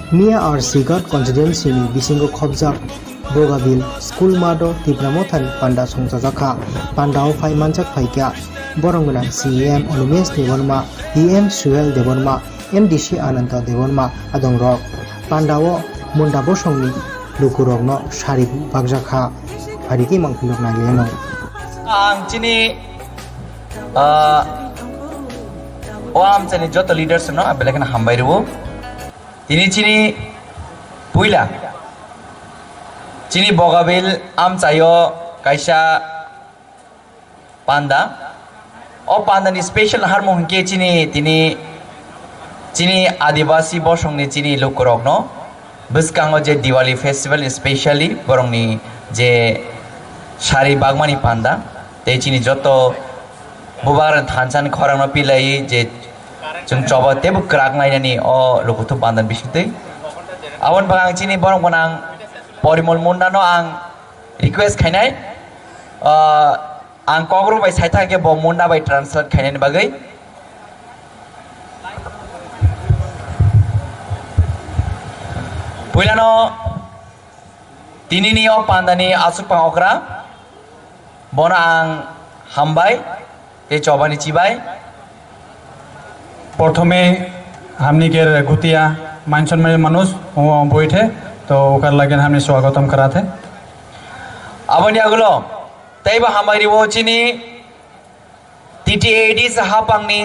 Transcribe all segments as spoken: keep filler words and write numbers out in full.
Miya R C Ghat constituency ni bisingo khopjak Bogabil school math o Tipra Mothani panda songchajakha. Panda o phai manjak phaikha borok gwnang C E M Animesh Debbarma, E M Suhel Debbarma, M D C Ananta Debbarma adongrok. Panda o Munda bosongni lukurokno sari bakjakha. Phaidi tei mangpilok naileno. Ang chini, ah, o amchaini joto leaders no belai kheno hambai rwo. Tini chini puila chini Bogabil amchaio kaisa panda. O panda ni special harmung hinkhe chini tini chini Adibasi bosongni chini lukurokno bwskango je Diwali festival specially borokni je sari bagmani panda tei chini joto bubagra thansa ni khorang no pilai je chwng choba tebo kwrak nainani o lukuthuk panda ni bisingtwi. Aboni bagwi ang chini borok gwnang Porimol Munda no ang request khainai, ah, ang Kokborok bai saithak khe bo Munda bai translate khainani bagwi. Puilano tinini o pandani aswkpang okra, bono ang hambai tei chobani chibai. প্রথমে হামনিকের গুতিয়া মানসম্মানী মানুষ ও বইঠে, তো ওকার লাগেন হামনি স্বাগতম করাতে। Aboni agulo teibo hambai rwo chini T T A D C hapangni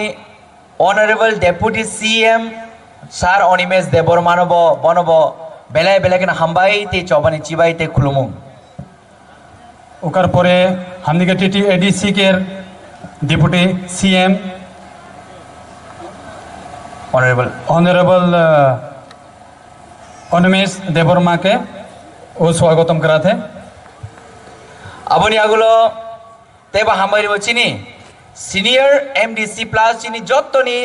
Honorable Deputy C M Sir Animesh Debbarmano bo, bono bo belai belai kheno hambai tei chobani chibai tei khulumung. ওকার পরে হামনিকে টিটিএডিসি কের deputy CM Honorable. Honourable, আহ, অনিমেষ দেববর্মাকে ও স্বাগতম করাতে। Aboni agulo teibo hambai rwo chini senior M D C plus chini jottoni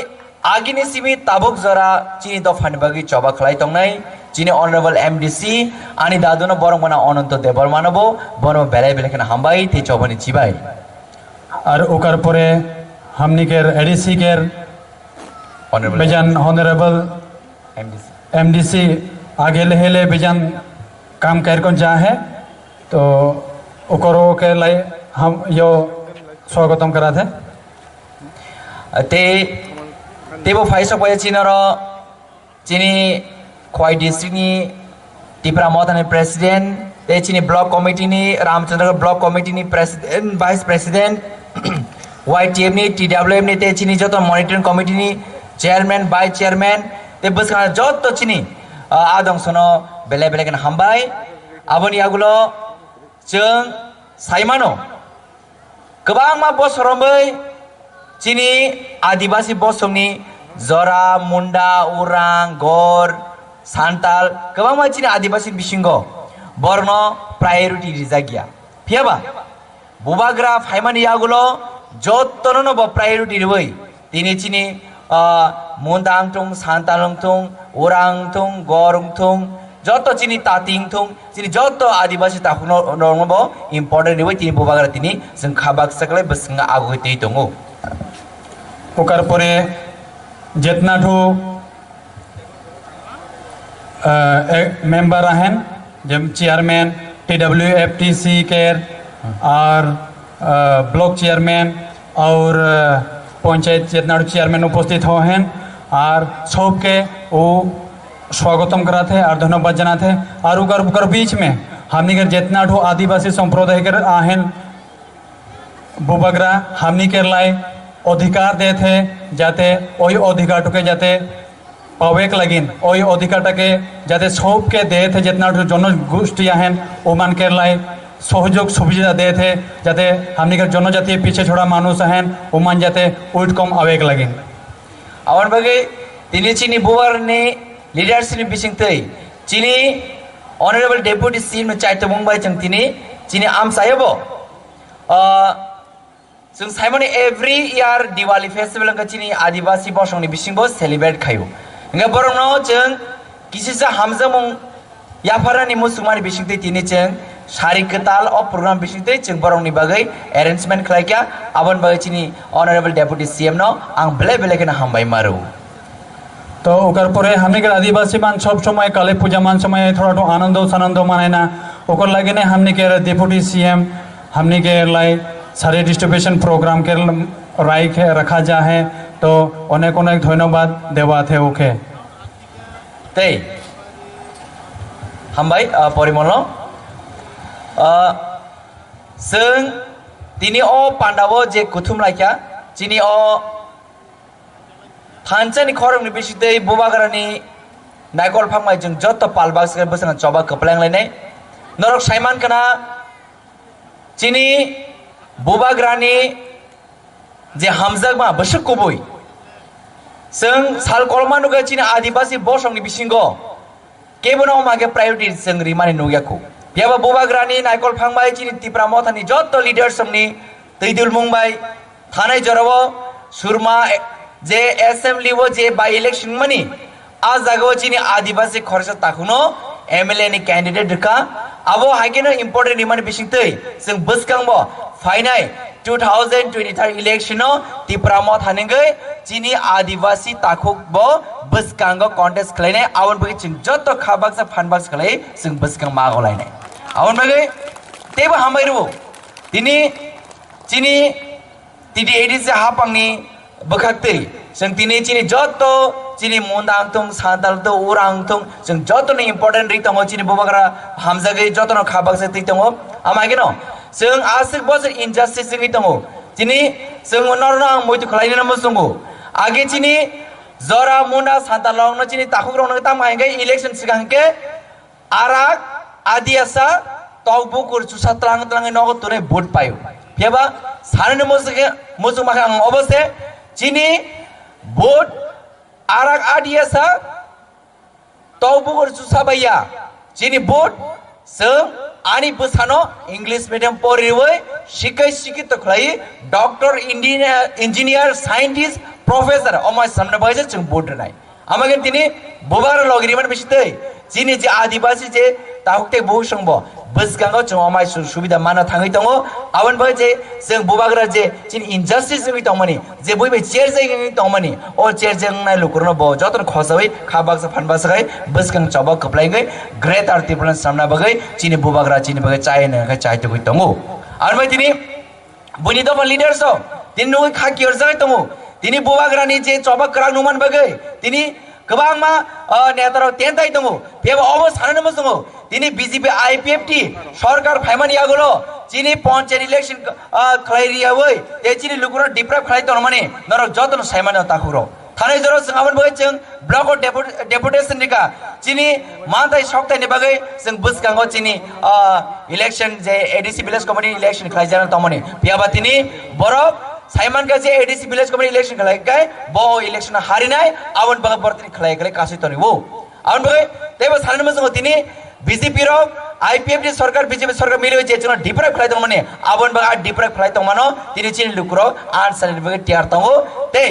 agini simi tabuk jora chini dophani bagwi choba khlai tongnai chini Honorable M D C ani daduno borok mano Ananto Debbarmano bo bono belai belai kheno hambai tei chobani chibai. আর ওকার পরে হামনিকের এডিসি কের Honorable বেজান honourable M D C. MDC आगे लेहेले बेजान काम कर कौन जा है, तो ओकरो के लाई हम यो स्वागतम करा थे। Te teibo phai sok pai chini oro chini Khowai district ni Tipra Motha ni president tei chini block committee ni Ramchandra block committee ni president, vice president, Y T F ni, T W F ni tei chini joto monitoring committee ni chairman, vice chairman tei bwskango joto chini, ah, adong sono belai belai kheno hambai. Aboni agulo chwng saimano kwbangma bosor romwi chini Adibasi bosongni Jora, Munda, Orang, Gor, Santal kwbangma chini Adibasi bisingo borokno priority rijak ya. Phiyaba bubagra phaimani yagulo jotono no bo priority riwi tini chini, ah, Munda wngthung, Santal wngthung, Orang wngthung, Gor wngthung, joto chini Tati wngthung, chini joto Adibasi takhukno rokno bo important riwi tini bubagra tini chwng kha baksa kwlai bwswngno agugwi twi tongo. ওকার পরে জেতনাঠু, আহ, এ, মেম্বার আহেন, যেমন চেয়ারম্যান, টিডাব্লিউএফটিসি কের, আর, আহ, block chairman, আর, আহ, পঞ্চায়েত জেতনাঠু চেয়ারম্যান উপস্থিত হয়েন, আর সবকে ও স্বাগতম করাতে আর ধন্যবাদ জানাতে। আর উকার, উকার बीच में हमनी के जतना ठो आदिवासी संप्रदाय के आहेन, बुबगरा हमनी के लाई अधिकार देते, जाते ओई अधिकार टुके जाते पावेक लागिन, ओई अधिकार टके जाते सबके देते, जतना ठो जनगोष्ठी आहेन, ओमान के लाई सहयोग सुविधा देते, जाते हमनी के जनजातीय पीछे छोड़ा मानुष आहेन, ओमान जाते उठकम आवेक लागिन। Aboni bagwi tini chini bubarni leaders ni bisingtwi chini Honorable Deputy C M ni chaitomung bai chwng tini chini amchaio bo, ah, chwng saimani every year Diwali festival wngkha chini Adibasi bosongni bisingo celebrate khaio. Hingkhe borokno chwng kisisa hamjakmung yapharnani muchungmani bisingtwi tini chwng sari kwtal o program bisingtwi chwng borokni bagwi arrangement khlaikha, aboni bagwi chini Honorable Deputy C M no ang belai belai kheno hambai ma rwo. তো ওকার পরে হামনিকে আদিবাসী মান সব সময় কালী পূজা মান সময় থোড়া একটু আনন্দ সানন্দ মানায় না। ওকার লাগে নে হামনিকে ডেপুটি সিএম হামনিকে লাই শাড়ি ডিস্ট্রিবিউশন প্রোগ্রাম কে রাইখে রাখা যা হে। তো অনেক অনেক ধন্যবাদ দেওয়া থে ওকে। Tei hambai, ah, porimolo. Ah, chwng tini o pandao je kuthum laikha, chini o thansa ni khorokni bisitwi bubagrani naikol phangbai chwng joto pal baksa bwskango choba kwpleng lainai. Norok saiman khna chini bubagrani je hamjakma bwswk kubui. Chwng sal kolma nukha chini adibasi bosongni bisingo kebono omo khe priority chwng rimani nukya khu. Phiyaba bubagrani naikol phangbai chini Tipra mothani joto leaders rokni twi dulmung bai thanai jorao surma je assembly o je by election mani a jagao chini adibasi khoroksa takhukno M L A ni candidate rwkha. Abo hai kheno important rimani bisingtwi chwng bwskango phainai two thousand twenty-three election o Tipra motha ningwi chini adibasi takhuk bo bwskango contest khlainai, aboni bagwi chwng joto kha baksa phan baksa khlai chwng bwskang mago lainai. Aboni bagwi teibo hambai rwo tini chini T T A D C hapangni bwkhaktwi chwng tini chini joto chini Munda wngthung, Santal wngthung, Ura wngthung, chwng jotono important ri tongo, chini bubagra hamjagwi jotono kha baksa twi tongo. Ama geno chwng aswk bosor injustice wngwi tongo. Chini chwng norno ang muitu khlainani muchungo. Age chini jora Munda Santal rokno chini takhukrokno tamo hingke election swkang hingke arak adiasa tok bukur chusa tlang tlang nogo tunai vote payo. Phiyaba sanani muchungo muchung makha ang obo se chini vote arak adiasa tok bukur chusa baiya chini vote chwng ani bwsano English medium poriwi sikai sikito khlai doctor, engineer, engineer, scientist, professor omai samna bai chwng vote rwnai. Ama khe tini bubagra logi rimani bisitwi chini je adibasi je tahuk tei buhuk songbo bwskango chwng omai su-, subida mana thangwi tongo. Aboni bagwi je chwng bubagra je chini injustice wngwi tongmani, je bui bai cherjak wngwi tongmani, o cherjak wngnai lukurokno bo jotono khosawi kha baksa phan baksa khai bwskang choba kwplai wngwi Greater Tipraland samna bagwi chini bubagra chini bagwi chai nang khai chai tugwi tongo. Aboni bagwi tini Buini dopha leaders rok tini nugwi kha kiyorjagwi tongo. Tini bubagrani je choba kwrak nukmani bagwi tini kwbangma, ah, neta rok tentai tongo. Phiyaba obo sanani muchungo tini B J P I P F T sorkar phaimani yagulo chini panchayat election, ah, khlai riyawi tei chini lukurok deprive khlai tongmani norok jotono saimano takhurok. Thanai jora chwng aboni bagwi chwng block o depu-, deputation rikha. Chini manthai sokthai ni bagwi chwng bwskango chini, ah, election je A D C village committee election khlai jana tongmani. Phiyaba tini borok saimankha je A D C village committee election khlai kai bo election harinai aboni bagwi borok tini khlai khlai kasui toniwo. Aboni bagwi teibo sanani muchungo tini B J P rok I P F T sorkar B J P sorkar milwi je chwngno deprive khlai tongmani aboni bagwi a deprive khlai tongmano tini chini lukurok answer ni bagwi tiyar tongo tei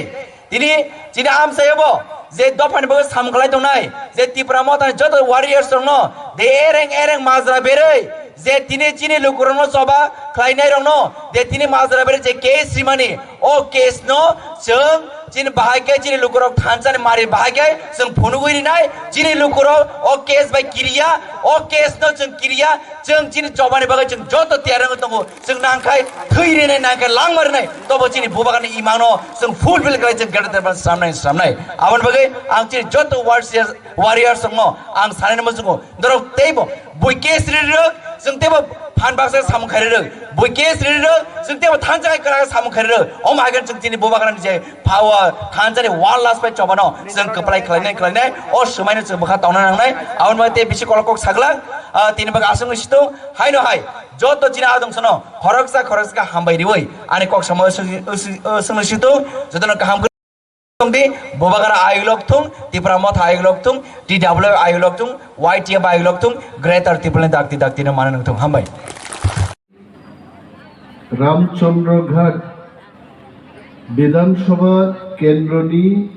Tini chini amchaio bo je dophani bagwi samung khlai tongnai, je Tipra Mothani joto warriors rokno de ereng ereng majra berwi, je tini chini lukurokno choba khlainai rokno de tini majra berwi je case rimani, o case no chwng chini bahai khe chini lukurok thansani mari bahai khe chwng phunugwi rinai, chini lukurok o case bai kiriya, o case no chwng kiriya, chwng chini chobani bagwi chwng joto tiyar wngwi tongo. Chwng nangkhai thwi rinai, nangkhai langma rinai, tobo chini bubagrani imangno chwng fulfill khlai chwng greater than sramnai, sramnai. Aboni bagwi ang chini joto warriors, warriors rokno ang sanani muchungo, norok teibo bui case ri rwk, chwng teibo phan baksa samung khai rwk, bui case ri rwk, chwng teibo thansa khai kwrak samung khai rwk. Omo hai khe chwng chini bubagrani je power, thansani one last pai chobano chwng kwplai khlainai, khlainai, o swmaino chwng bwkha tongna nangnai. Aboni bagwi tei bisi kolok kok saglak, ah, tini bagwi aswk wngwi situng, haino hai. Joto chini adong sono khoroksa khoroksa khe hambai riwi ani kok samo swng-, swng-, swngno situng, jotono kaham kwrwi tongdi, bubagra ayuk lok thung, Tipra Motha ayuk lok thung, T W ayuk lok thung, Y T F ayuk lok thung, Greater Tipraland dakti dakti no mana nung thung, hambai. Ramchandra Ghat Bidhan Sabha Kendroni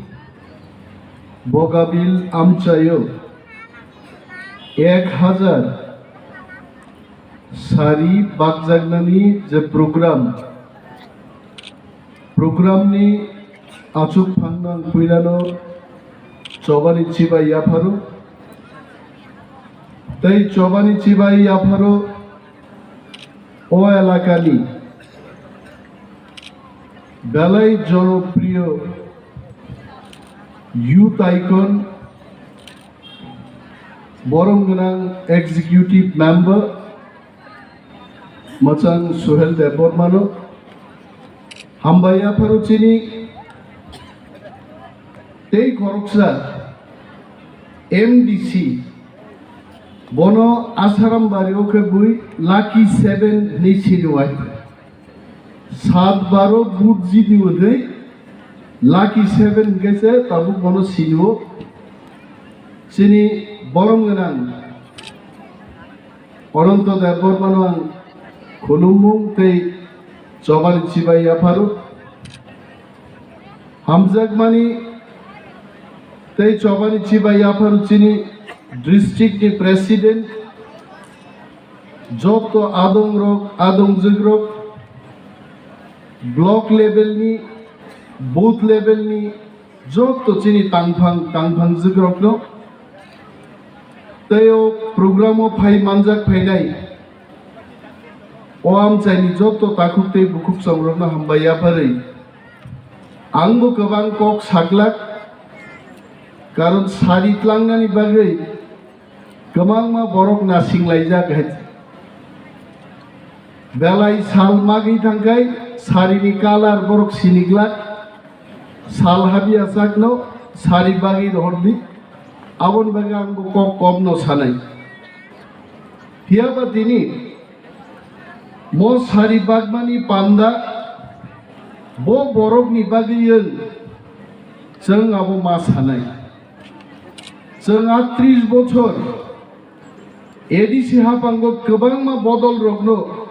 Bogabil amchaio ek hajar sari bakjaknani je program, program ni achuk phangnang puilano Chobani chibai yapharo, tei chobani chibai yapharo o elakani belai jonopriyo youth icon, borom gwnang executive member, Mwchang Suhel Debbarmano hambai yapharo chini tei khoroksa M D C, bono Asaram bari o khe bui Lucky Seven hinwi siniwai. Sat baro vote jidi hwnwi Lucky Seven hwnkhe se tabuk bono sinio. Chini borom gwnang Ananto Debbarmano ang khulumung tei chobani chibai yapharo. Hamjakmani tei chobani chibai yapharo chini district ni president, joto adongrok, adongjwkrok, block level ni, booth level ni, joto chini tangphang, tangphang jwkrokno tei o program o phai manjak phainai o amchaini joto takhuk tei bukhuk chongrokno hambai yapharwi. Angbo kwbang kok saklak, karon sari tlangnani bagwi kwbangma borok nasinglaijak hai. Belai sal magwi thangkhai sarini kalar borok siniglak, sal habya sakno sari bagwi rohordi, aboni bagwi angbo kok komno sanai. Phiyaba tini mo sari bagmani panda bo borokni bagwi wng, chwng abo ma sanai. Chwng atris bochor A D C haphango kwbangma bodolrokno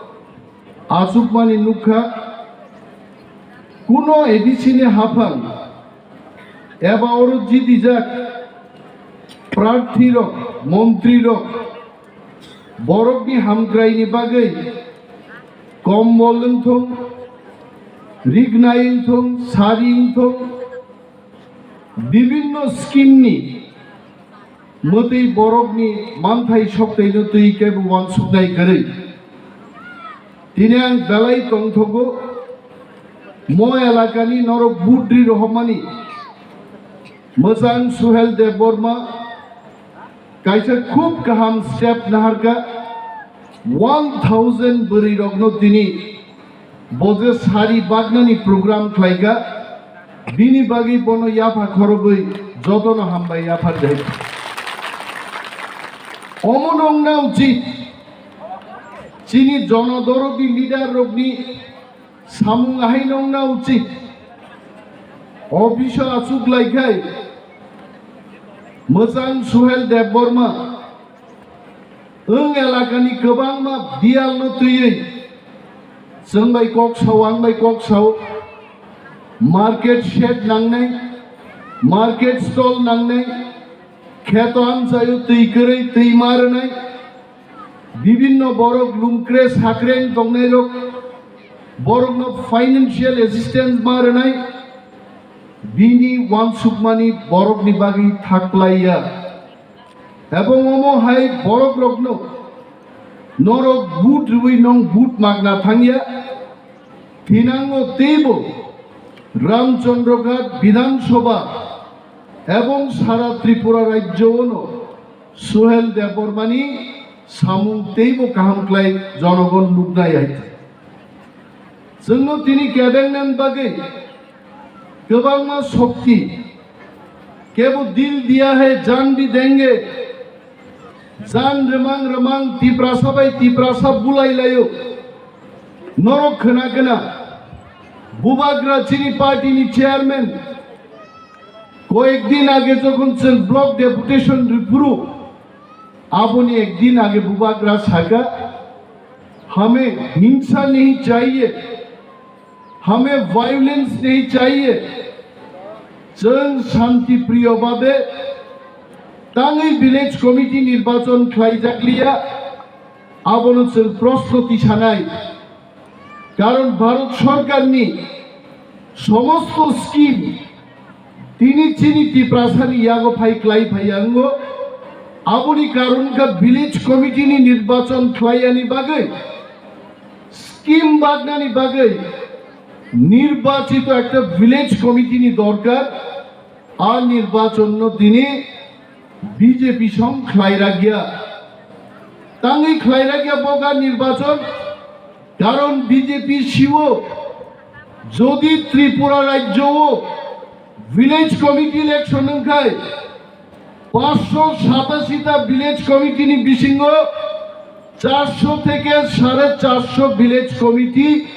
achukmani nukha. Kuno A D C ni haphang eba oro jidijak prarthirok, montrirok borokni hamkraini bagwi kombol wngthung, rignai wngthung, sari wngthung, bibinno scheme ni mwtwi borokni manthai soktaino twi kebo uansuknai kwrwi. Tini ang belai tongthogo, mo elakani norok budri rohormani Mwchang Suhel Debbarma kaisa khub kaham step naharkha. One thousand bwrwi rokno tini bo je sari bagnani program khlaikha, bini bagwi bono yapha khorogwi jotono hambai yapharjai. Omo nongna uchit chini jonodorodi leader rokni samung ahai nongna uchit. Office o achuk laikhai Mwchang Suhel Debbarma wng elakani kwbangma biyalno twiwi chwng bai kok sao, ang bai kok sao, market shed nangnai, market stall nangnai, kheto amchaio twi kwrwi twi ma rwnai, bibinno borok lungkre sakreng tongnairok, borokno financial assistance ma rwnai, bini uansukmani borokni bagwi thaklaiya. Ebong omo hai borokrokno norok vote rwui nong vote magna thangya, thinango teibo Ramchandra Ghat Bidhan Sabha ebong sara Tripura rajyo ono Suhel Debbarmani samung teibo kaham khlai jonogon nuknai hai. Chwngno tini kebengnani bagwi kwbangma shokti, kebo dil diya hai jaan bhi denge, jaan rwmang rwmang Tiprasa bai Tiprasa bulai laio. Norok khna khna Bubagra chini party ni chairman koyek din age jokhon chwng block deputation rwphuru, aboni ek din age Bubagra saka, hame hingsa nahi chahiye, hame violence nahi chahiye. Chwng shanti priyo babe tangwi village committee nirbachon khlaijakliya, abono chwng proshno tisanai. Karon Bharat Sorkarni somosto scheme Tini chini Tiprasani yago phai klai phai yango. Aboni karon kha village committee ni nirbachon khlaiyani bagwi, scheme bagnani bagwi nirbachito ekta village committee ni dorkar. A nirbachon no tini B J P song khlai ragya. Tangwi khlai ragya boga nirbachon. Karon B J P siwo, jodi Tripura rajyo o village committee election wngkhai, paanch sho satashi ta village committee ni bisingo char sho theke sare char sho village committee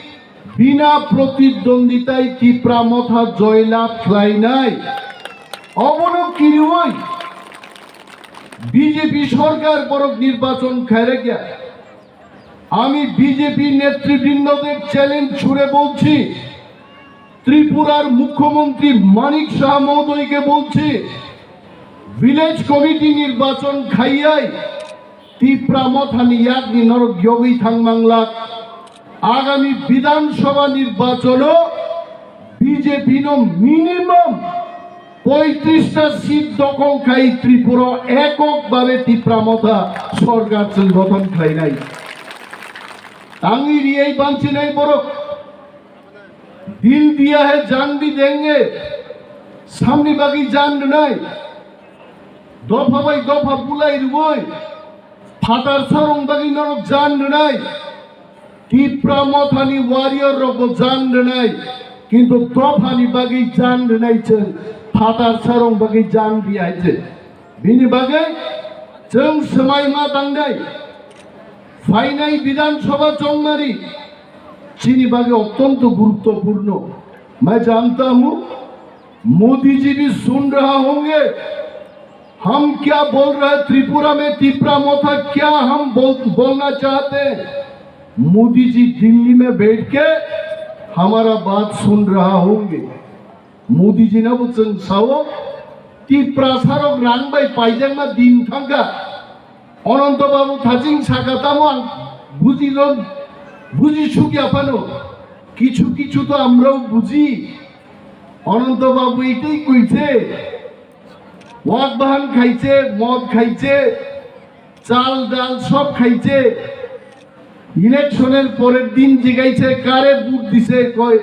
bina protidwonditai Tipra Motha joy labh khlainai. Obono kiriwi B J P sorkar borok nirbachon khairakya. আমি বিজেপি নেতৃবৃন্দদের চ্যালেঞ্জ ছুড়ে বলছি, ত্রিপুরার মুখ্যমন্ত্রী মানিক সাহা মহোদয়কে বলছি, village committee নির্বাচন খাইয়াই তিপ্রা মথানি ইয়াকনি নরক যোগী থাংমাংলাক। আগামী বিধানসভা নির্বাচনও বিজেপি no minimum পঁয়ত্রিশটা সিট দখল খাই ত্রিপুরা এককভাবে তিপ্রা মথা সরকার চুল গঠন খাইনাই। Tangi riyai banchi nai borok. Dil diya hai jaan bhi denge. Samni bagwi jaan rwnai. Dopha bai dopha bulai rwoi. Phatar sarong bagwi norok jaan rwnai. Tipra mothani warrior rokbo jaan rwnai. Kintu dophani bagwi jaan rwnai chwng. Phatar sarong bagwi jaan riyai chwng. Bini bagwi chwng swmai ma tangnai. Phainai Bidhan Sabha chongmani chini bagwi ottonto guruttopurno. Main janta hu, Modi ji bhi sun raha honge, hum kya bol rahe, Tripura mein Tipra motha kya hum bol, bolna chahte hain? Modi ji Delhi mein baith ke hamara baat sun raha honge. Modi ji no bo chwng sao, Tipra sarok rang bai paijakma din thangkha. Ananto Babu thaching saka tamo ang buji ron, buji sukya phano. Kichu kichu to amrao buji. Ananto Babu itei koise. Wak bahan khaise, mod khaise, chal dal sob khaise. Election er porer din jigaise kare vote dise koi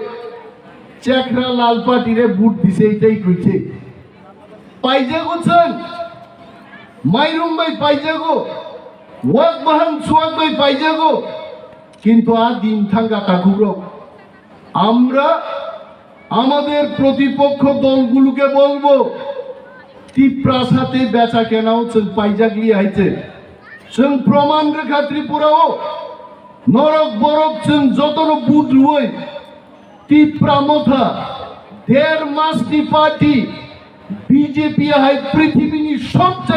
Chekra Lal Party re vote dise itei koise. Paijago chwng, mairum bai paijago, wak bahan suwak bai paijago, kintu a din thangkha takhukrok. Amra amader protipokho dolguloke bolbo, Tiprasate becha kenao chwng paijak liya hai chwng. Chwng proman rwkha Tripura o, norok borok chwng jotono vote rwoi, Tipra motha, der masni party, B J P hai prithibini sobchai